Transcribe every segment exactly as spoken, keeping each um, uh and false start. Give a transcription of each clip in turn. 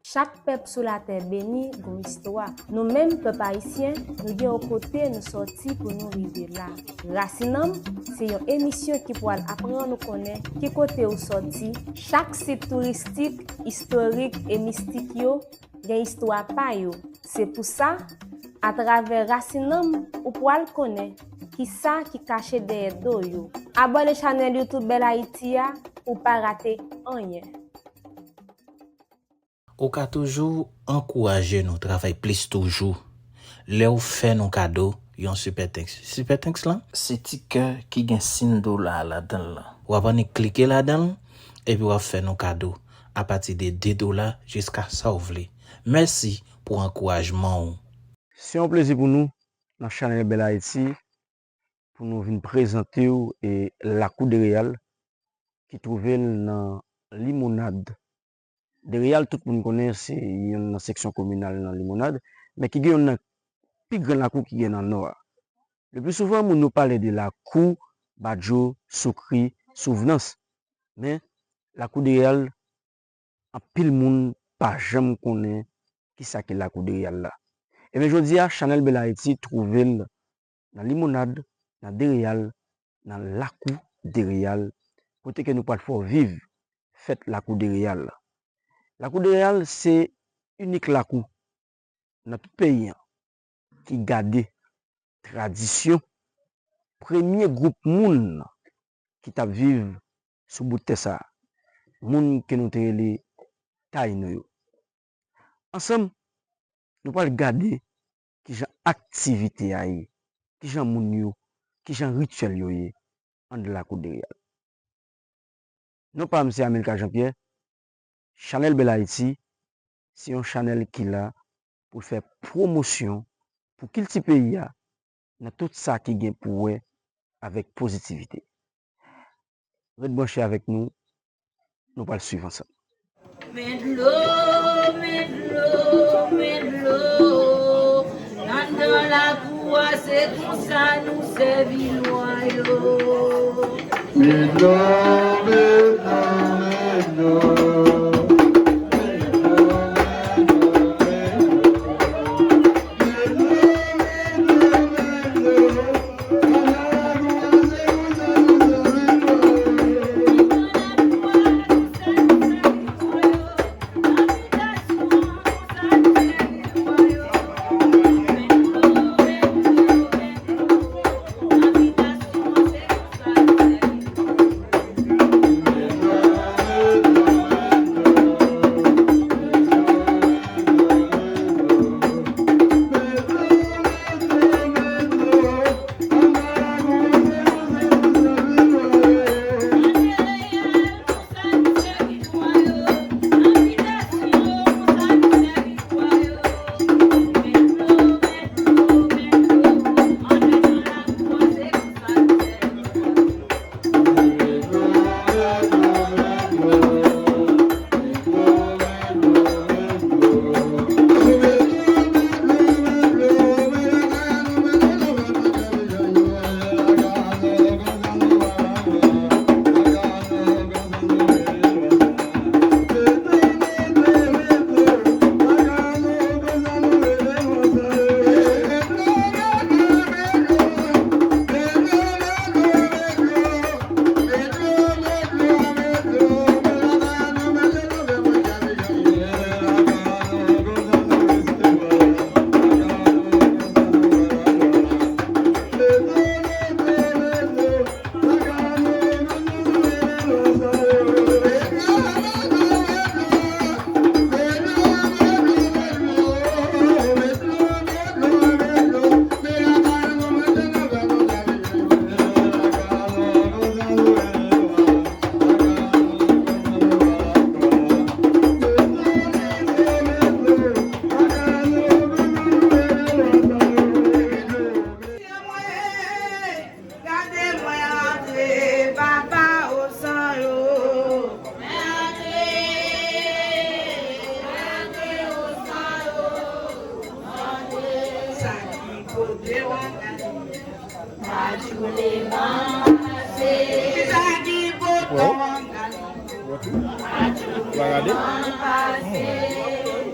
Chak pèp sou latè beni gon istwa. Nou menm, pèp ayisyen, nou gen yon kote nou sòti pou nou rive la. Rasin Nanm se yon emisyon ki pral aprann ou konnen ki kote ou sòti. Chak sit touristik, istorik e mistik yo gen istwa pa yo. Se pou sa, atravè Rasin Nanm, ou pral konnen kisa ki kache dèyè do yo. Abòne chanèl YouTube Bèl Ayiti a pou w pa rate anyen. Ou ka toujou ankouraje nou travay plis toujou lè w fè nou kado yon Super Thanks. Super Thanks lan se ti kè ki gen siy dola a ladan l lan. W ap annik klike ladan l, epi w ap fè nou kado apati de de dola jiska sa w vle. Mèsi pou ankourajman w. Se yon plezi pou nou nan chanèl Bèl Ayiti pou nou vin prezante w e Lakou Dereyal ki twouve l nan Limonad. Dereyal, tout moun konnen se youn nan seksyon kominal nan Limonad, men ki gen youn nan pi gran lakou ki gen nan Nò a. Le pli souvan, moun yo pale de lakou Badjo, Soukri, Souvnans. Men, Lakou Dereyal, anpil moun pa janm konnen kisa ki Lakou Dereyal la. Ebyen, jodi a, chanèl Bèl Ayiti twouve l nan Limonad, nan Dereyal, nan Lakou Dereyal, kote ke nou pral fè w viv fèt Lakou Dereyal. Lakou Dereyal se inik lakou nan tout peyi an ki gade tradisyon premye gwoup moun ki t ap viv sou bout tè sa a, moun ke nou te rele Tayino yo. Ansanm, nou pral gade kijan aktivite a ye, kijan moun yo, kijan rityèl yo ye anndan Lakou Dereyal. Non pa m se Amilcar Jean Pierre. Chanèl Bèl Ayiti se yon chanèl ki la pou l fè pwomosyon pou kilti peyi a nan tout sa ki gen pou wè avèk pozitivite. Ret branche avèk nou, nou pral swiv ansanm. Men dlo, men dlo, men dlo. Anndan lakou a, se konsa nou sèvi lwa yo. Men dlo, men dlo, men dlo. Gade mwen antre, papa Osan yo. Mwen antre, mwen antre Osan yo. Sa ki kote w ap gade? Matchoule m ap pase. Sa ki kote w ap gade? Matchoule m ap pase.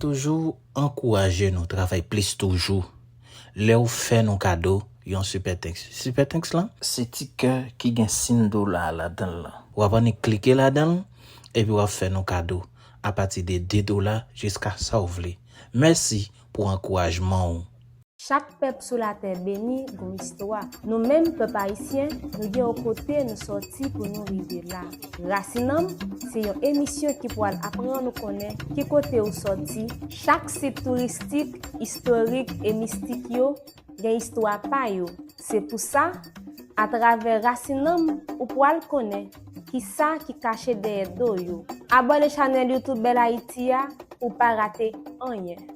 Toujou ankouraje nou travay plis toujou. Lè w fè nou kado yon Super Thanks. Super Thanks lan, se ti kè ki gen siy dola a ladan l lan. W ap annik klike ladan l, epi w ap fè nou kado apati de de dola jiska sa w vle. Mèsi pou ankourajman w. Chak pèp sou latè beni gon istwa. Nou menm pèp ayisyen, nou gen yon kote nou sòti pou nou rive la. Rasinanm se yon emisyon ki pwal aprann ou konnen ki kote ou sòti. Chak sit touristik, istorik e mistik yo gen istwa pa yo. Se pou sa, atravè Rasinanm ou pwal konnen kisa ki kache dèyè do yo. Abòne chanèl YouTube Bèl Ayiti a pou w pa rate anyen.